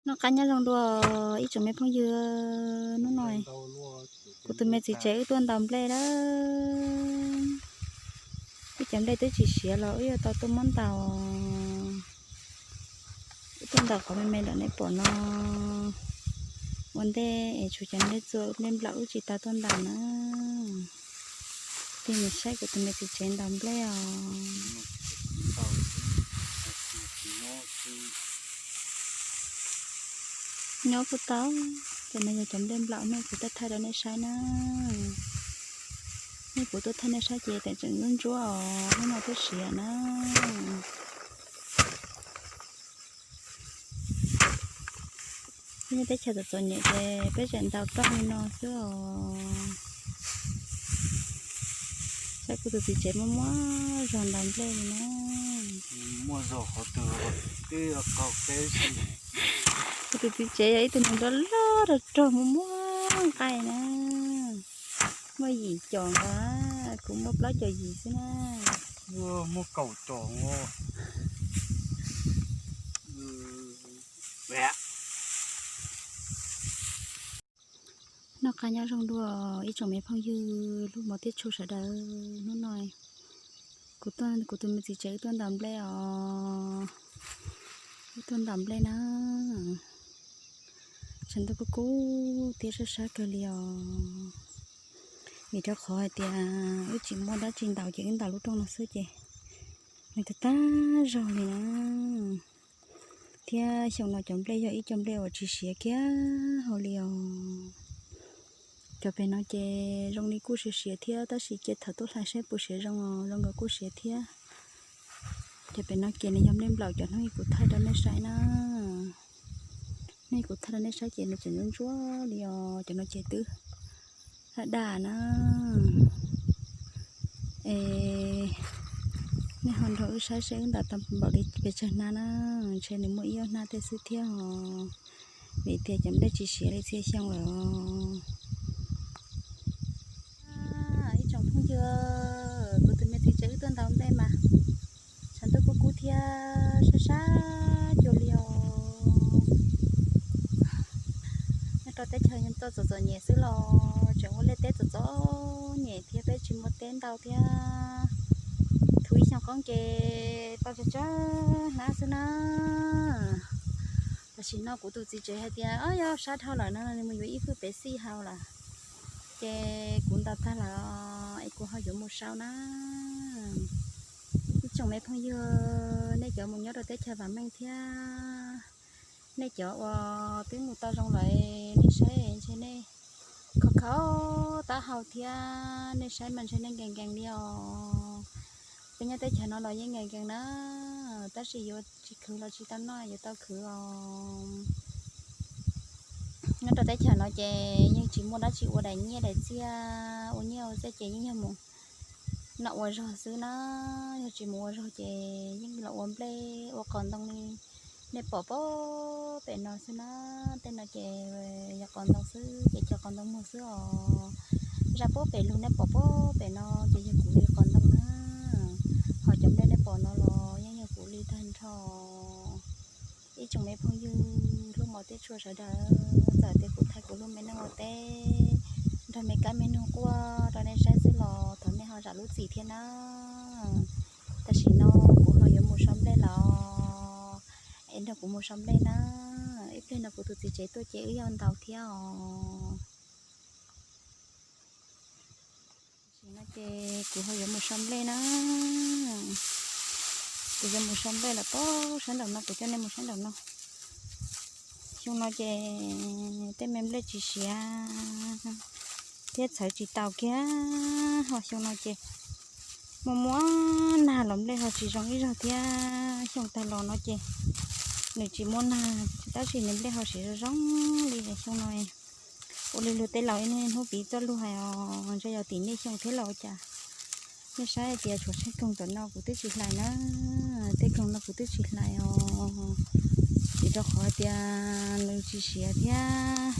Noj qab nyob zoo dua ib tsoom me phooj ywg, hnub no kuv tus me txiv tsev wb tuaj ntaus nplej lawm. Wb cov nplej twb tsis siav los wb yuav tau tuaj muab ntaus. Wb tuaj ntaus qhov me me ntawm nej pom no ua ntej es tshuav cov nplej txua nplej nplaum wb tsis tau tuaj ntaus na. Tig mus saib kuv tus me txiv tsev ntaus nplej os. Nyob kuj tau, ces no yog cov nplej nplaum no kuv tuaj thaij rau nej saib na. Nej kuv tuaj thaij nej saib ces teem tseem ntsuab ntsuab os, hnub no twb siav na. Peb nyob teb chaws txom txom nyem ces peb tseem ntaus rooj li no xwb os. Saib kuv tus txiv tsev muaj muaj zog ntaus nplej li na. Muaj zog qhov twg twb qaug qeb si. Kuv tus txiv tsev yog ib tug neeg nrog loj rog rog muaj muaj nqaij na. Muaj yim caum nkaus, kuv muaj plaub caug yim xwb na. Muaj kaum caum. Noj qab nyob zoo dua ib tsoom me phooj ywg hlub mos thiab tshua sawv daws, hnub no kuv, kuv tus me txiv tsev wb tuaj ntaus nplej os. Wb tuaj ntaus nplej na. Tshav ntuj kub kub thiab sab sab kawg li os. Vim rau qhov hais tias wb tsis muaj dab tsi ntaus ces wb ntaus lub rooj no xwb ces nws tag tag zog li na. Thiab xyoo no cov nplej yog ib co nplej uas tsis siav kiag hauv li os. Cov pem no ces zoo li kuj siav siav thiab tab sis cia thaum tuaj hlais saib puas siav zoo os, zoo nkaus kuj siav thiab. Cov pem no ces nws yog nplej nplaum cov hnub kuv thaij rau nej saib na. Hnub kuv thaij rau nej saib ces nws tseem ntsuab ntsuab li os, cov no ces twb daj daj na. Es nej ho nrog wb saib seb wb ntaus tau npaum li pes tsawg hnab na, ntshe nws muaj ib ob hnab tej xwb thiab os, vim tias cov nplej tsis siav li txhia xyoo lawm os. Ib tsoom phooj ywg, kuv tus me txiv tsev wb tuaj ntaus nplej mas tshav ntuj kub kub thiab sab sab cuag li os. Nyob rau teb chaws txom txom nyem xwb los tseem ua liaj teb txom txom nyem thiab peb tsis muaj teb ntau thiab. Thuv ib xyoo qoob ces tau tsawg tsawg hnab xwb na. Tam sim no kuv tus txiv tsev hais tias, o, yog sab dhau lawm no nws mus yuav ib fwj pem xij hau lawm, ces kuv ntaus tag lawm es kuv ho yuav mus sau na. Ib tsoom me phooj ywg, nej cov mus nyob rau teb chaws vam meej thiab nej cov uas twb mus tau zoo lawm, nej saib ntshe nej khov kho taub hau thiab, nej saib mas ntshe nej nkees nkees li os. Peb nyob teb chaws no los yeej nkees nkees na, tab sis yuav tsis khwv los tsis tau noj, yuav tau khwv os. Nyob rau teb chaws no ces yeej tsis muaj dab tsi ua daim nyiaj daim txiaj, ua nyiaj ua txiaj ces yeej yog mus noj ua zog xwb na. Yog tsis mus ua zog ces yeej los ua nplej ua qos ntoo li nej pom pem pem no xwb na. Tej no ces yog qos ntoo xwb ces cog qos ntoo muag xwb os. Zaj pem lug nej pom pem no ces yog kuv li qos ntoo na. Ho cov nplej nej pom no los yeej yog kuv li tag nrho. Ib tsoom me phooj ywg hlub mos thiab tshua sawv daws, txawm tias kuv thaij kuv lub me neej ua teb nrog me kab me noog quaj rau nej saib xwb los thov nej ho zam lub txim thiab na. Tam sim no kuv ho yuav mus sau nplej lawm, es nrog kuv mus sau nplej na. Ib pliag no kuv tus txiv tsev tuaj ces wb yuav ntaus thiab os. Tam sim no ces kuv ho yuav mus sau nplej na. Kuv yuav mus sau nplej lawm pob, sab nraum no kuv coj nej mus sab nraum no. Xyoo no ces tej me nplej tsis siav thiab txhawv tsis taus kiag, ho xyoo no ces muaj muaj nag los nplej ho tsis zoo ib zaug thiab. Xyoo tag los no ces nws tsis muaj nag tab sis nws nplej ho siav zoo zoo li xyoo no. Ua li luag tej laus ib hnub piv txoj lus hais os, ntshe yog tim nej xyoo thiab los ua cas. Nej saib hais tias tshuav tsheej koog tom no kuv twb tsis hlais na, tej koog no kuv twb tsis hlais os. Vim rau qhov hais tias nws tsis siav thiab,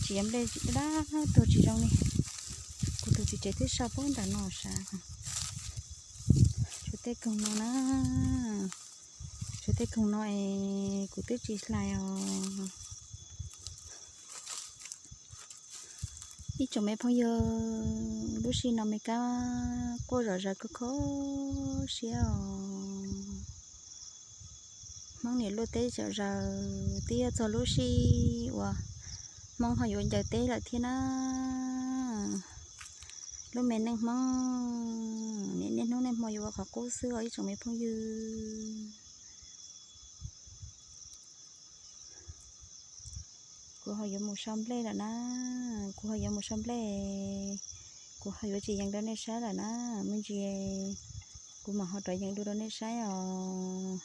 tsis yog nplej dab tuag tsis zoo li. Kuv tus txiv tsev twb sau pab nram no sav, tshuav tej koog no na. Tshuav tej khoom no es kuv twb tsis hlais os. Ib tsoom me phooj ywg, lub sij no me kab quaj zom zaws kho kho siab os. Hmoob niam luaj teb zom zaws, twb yog txog lub sij uas Hmoob ho yuav ncaws teb lawm thiab na. Lub me neej Hmoob niaj hnub niaj hmo yuav ua qhov qub xwb os ib tsoom me phooj ywg. Kuv ho yuav mus sau nplej lawm na, kuv ho yuav mus sau nplej, kuv ho yuav tsis yees rau nej saib lawm na. Me ntsis kuv mam ho rov yees dua rau nej saib os.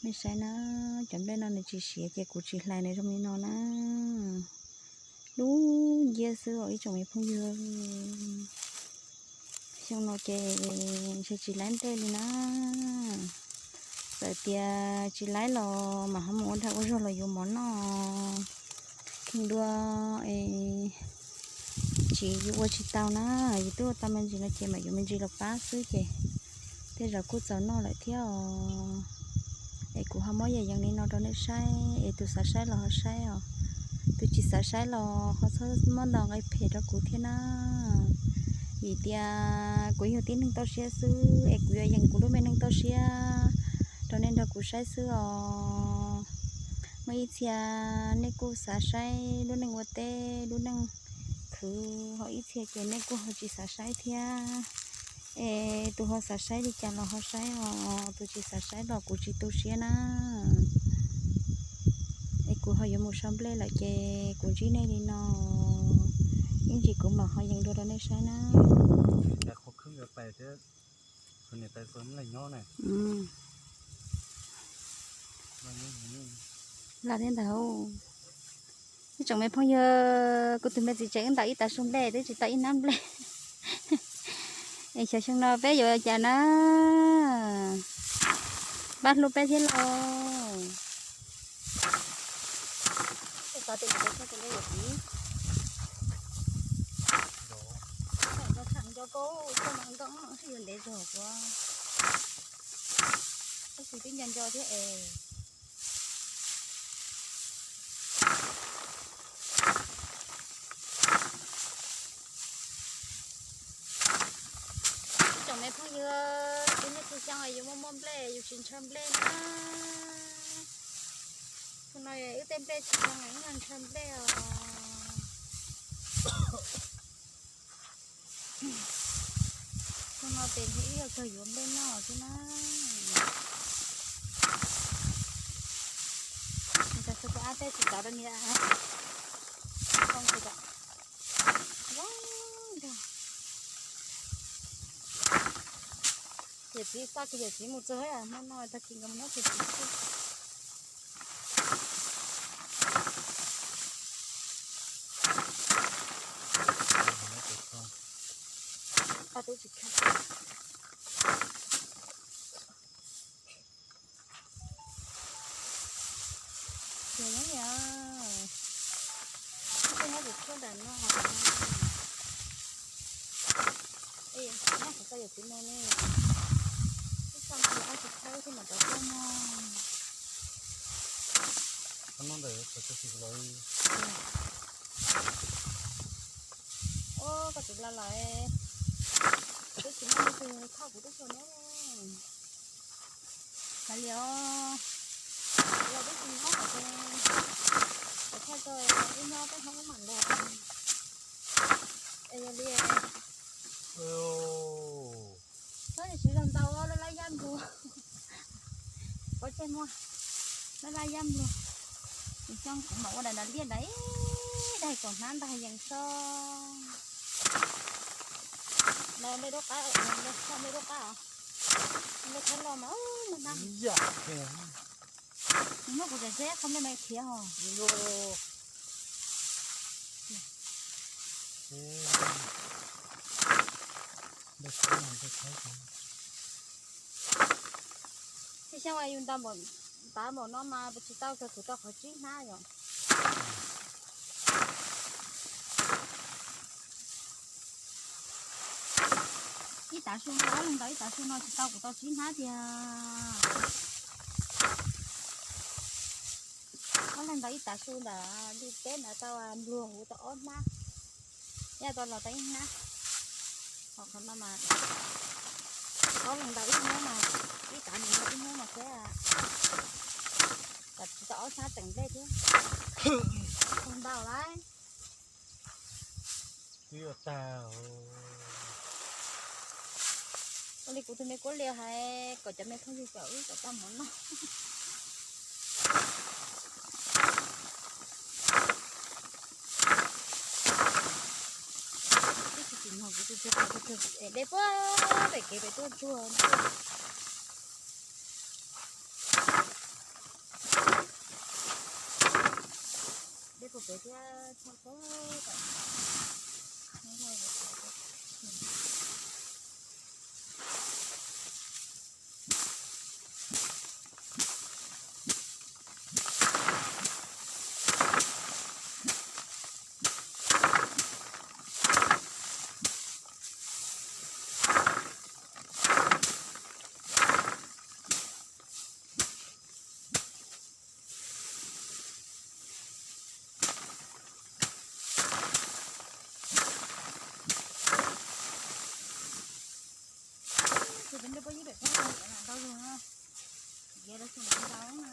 Nej saib na, cov nplej no nws tsis siav ces kuv tsis hlais nws zoo li no na. Dub nciab xwb os ib tsoom me phooj ywg. Xyoo no ces ntshe tsis laib nplej li na. Txawm tias tsis laib los mam ho mus ua dag ua zog los yuav mov noj. Kheev dua es tsis yuav ua tsis tau na, yus twb ua tau me ntsis no ces mam yuav me ntsis los pab xwb ces tej zaum kuj txaus noj lawm thiab os. Es kuv ho muab yam yees li no rau nej saib es tus xav saib los ho saib os. Tus tsis xav saib los ho txhob muab ntaus nqe phem rau kuv thiab na. Vim tias kuv yog tib neeg toj siab xwb es kuv yuav yees kuv lub me neej toj siab rau nej nrog kuv saib xwb os. Muaj ib txhia nej kuj xav saib lub neej ua teb lub neej khwv, ho ib txhia ces nej kuj ho tsis xav saib thiab. Es tus ho xav saib li cas los ho saib os, tus tsis xav saib los kuv tsis tu siab na. Es kuv ho yuav mus sau nplej lawm ces kuv ntsib nej li no, ib ntsis kuv mam ho yees dua rau nej saib na. Laj thiab ntag. Ib tsoom me phooj ywg, kuv tus me txiv tsev wb ntaus ib tav su nplej twb tsis tau ib hnab nplej. Es xyov xyoo no peb yuav ua cas na. Pab hlub peb thiab lauj. Nco koj, nco nco koj, koj mas nco, yuav ntev zog kuv. Tab sis twb nco nco thiab es. Ib tsoom me phooj ywg, twb niaj txhia xyoo yus muaj muaj nplej yus tsis ntshaw nplej na. Xyoo no wb tej nplej tsis zoo wb ntshaw nplej os. Xyoo no ces ntshe wb yuav kawg yuav nplej noj xwb na. Nws tas xwb kuv ab tej tsis tau rau niam. Yawm txiv xa kiag yawm txiv mus txog hmo no tag kis nkawd mus nyob txog txiv xwb. Ces nyob niam, ib tug nyob tim tshuaj nram no. Ej, nyob qhov txoj yawm txiv mus ne. Ib txoj mus ua tsis tau thiaj mam rov tuaj no. Ua koj tsis los lawm, twb tsis muaj leej twg thauj kuv twb tsis nyob. Hais li os, los twb tsis nyob hais tias, es thaj tso wb nyob peb hmoob mam los. Es yog li, txhob niam siv zog ntau laj laj yaj nplua. Pov tseg muag, laj laj yaj nplua. Ces xyoo kuv mam ua daim nram liaj nram ib daig kaum hnab ntag yees so. Nplej dub qab, nplej dub qab os. Nplej thab loj mas nag. Nws muab kuv tseem seb qhov nplej no khiav hos. Tib xyoo yus ntaus npaum, tav npaum no mas tsis tau kawg kuv tau qhov tsib hnab yom. Ib tav su no, ob leeg ntaus ib tav su no tsis tau kuv tau tsib hnab tiag. Ntaus ib tav su ntawm li teb ntawd tau npluag huv tau ob hnab, yaj tau los tau ib hnab. Ho qhov no mas ob leeg ntaus ib hnab mas, ib tav nws ntaus ib hnab mas thiab, kom tsis tau ob hnab teem nplej thiab. Tau ntau lawm. Twb yuav tag. Ua li kuv tus me kuab lias hais kom cov me phooj ywg kom wb kom tau mov noj. Twb tsis tsim nyog kuv tus me kuab lias es dej puag pem kev pem tuaj tsuag. Dej puag pem thiab tshaj teb tom. Tus pem nrog peb ib pem peb ntau zus na, yev lawv xyoo ntau na.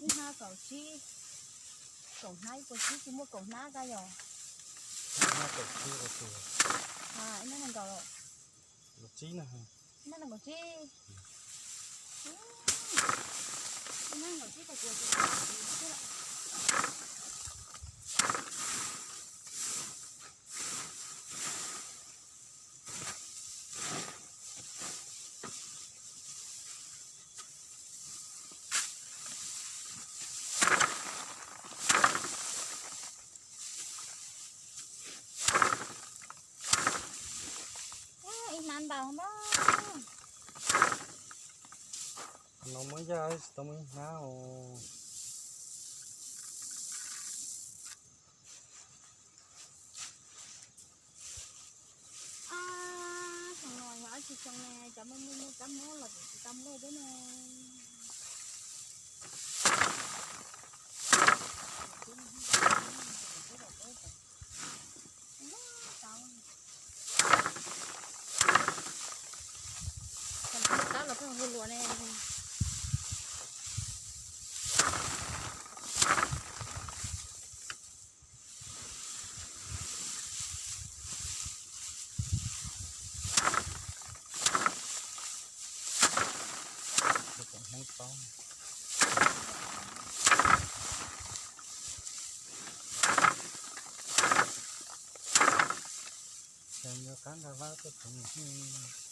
Ib hnab kaum tsib, kaum hnab ib puas tsib tsis muaj kaum hnab kab yog. Ib hnab nees nkaum los, ib hnab nees nkaum tsib, ib hnab nees nkaum tsib tau kuv tsis xwb lawm. Ib hnab ntau na. No muab yaj tsis tau muaj ib hnab os. Xyoo no yog dab tsi xyoo ne, cov muaj muaj muaj kab mob los tsis tau nplej thiab ne. Tab los pheej hu luas ne.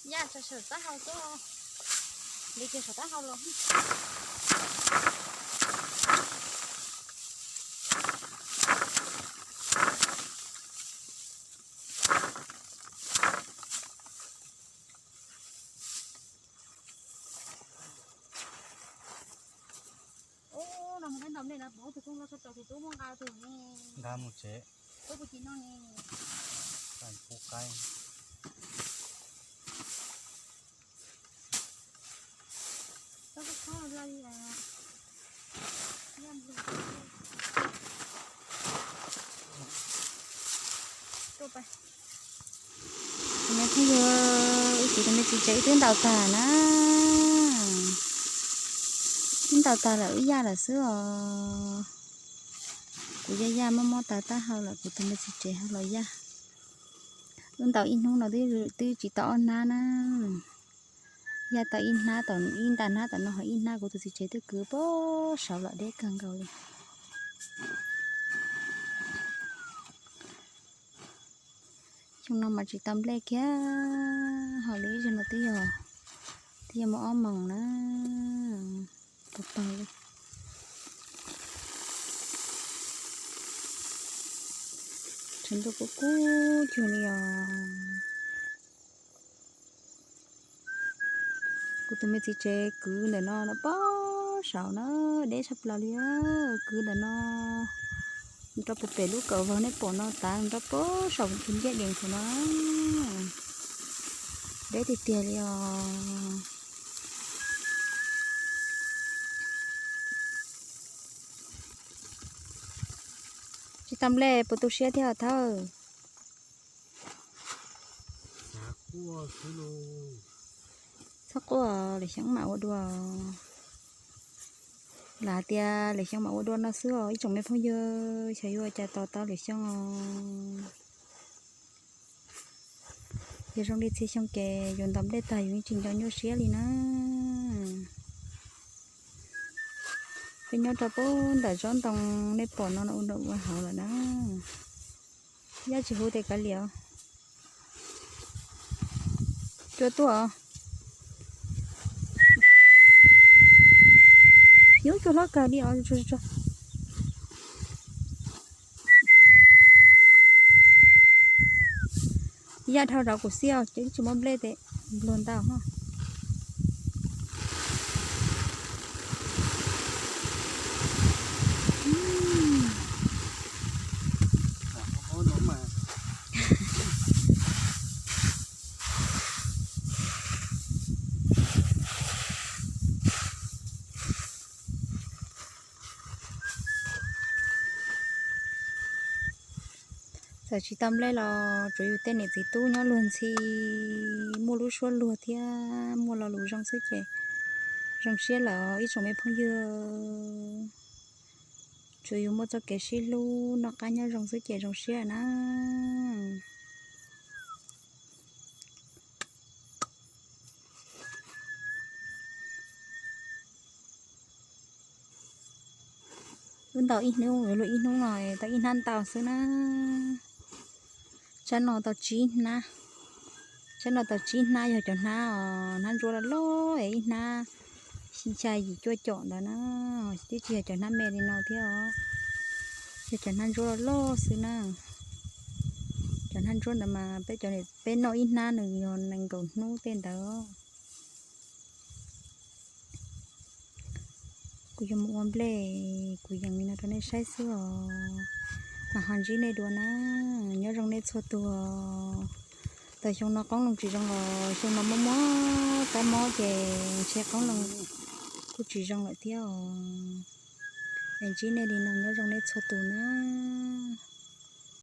Yaj tso saum taub hau xwb, li kiag saum taub hau los. Ub, no mus ib nta nplej no pom tus koob los sab tod tus tub muab nqa tus ne. Nqa mus tsev. Ub, puas tsis noj ne. Pub qaib. Tau koj khob la li as. Tus me phooj ywg, wb kuv tus me txiv tsev wb twb ntaus tag na. Wb ntaus tag lawm, wb yaj lawm xwb os. Kuv yaj yaj mob mob tas taub hau lawm, kuv tus me txiv tsev ho los yaj. Wb ntaus ib hnub no twb tsis tau ob hnab na. Yaj tau ib hnab, ib nta hnab tom no ho ib hnab, kuv tus txiv tsev twb kwv puag saud lawm, deb kawg nkaus li. Xyoo no mas tsis tau nplej kiag, ho lub ib zaug no twb yog, twb yog muaj ob moos na, tau taug li. Tshav ntuj kub kub cuag li os. Kuv tus me txiv tsev kwv ntawm no no puag saud na, deb tshaj plaws li, kwv ntawm no rau puag pem lub kawm vag nej pom no tas rau puag saum tus ncej dees thaum no. Deb tiag tiag li os. Tsis tau nplej puas tu siab thiab thawj? Txhob quaj, lwm xyoo mam ua dua. Lam hais tias lwm xyoo mam ua dua no xwb os ib tsoom me phooj ywg, xyov yuav ua cas tos tau lwm xyoo os. Yog zoo li txhia xyoo ces yus ntaus nplej tag yus yeej tsis nco nyuaj siab li na. Peb nyob rau pem ntawm tsob ntoo nej pom no ua hauv lawm na. Yaj tsis huv tes kav liam. Cua tuaj. Yus cua hlob kawg li os. Yaj dhau rau kuv xwb os, ces tsis muaj nplej tes npluag ntau ho. Txawm tsis tau nplej los tsuav yus tej niam txiv tub nyob luag ntxhi, muaj lub suab luag thiab muaj lo lus zoo xwb ces zoo siab lawm ib tsoom me phooj ywg. Tsuav yus muaj txoj kev sib hlub noj qab nyob zoo xwb ces zoo siab na. Wb ntaus ib hnub, luag ib hnub no tau ib hnab ntau xwb na. Tsab no tau tsib hnab, tsab no tau tsib hnab yog cov hnab, hnab ntsuab loj loj es ib hnab xya yim cuaj caum ntawd na, twb tsis yog cov hnab me li no thiab os. Yog cov hnab ntsuab loj loj xwb na. Cov hnab ntsuab ntawd mas peb cov, peb noj ib hnab nws yog nees nkaum hnub tej ntawd. Kuv yuav mus ua nplej, kuv yees li no rau nej saib xwb os. Mas ho ntsib nej dua na, nyob zoo nej txhua tus. Tau xyoo no qoob loo tsis zoo los xyoo no mob mob kab mob ces ntshe qoob loo kuj tsis zoo lawm thiab os. Es ntsib nej li no nyob zoo nej txhua tus na.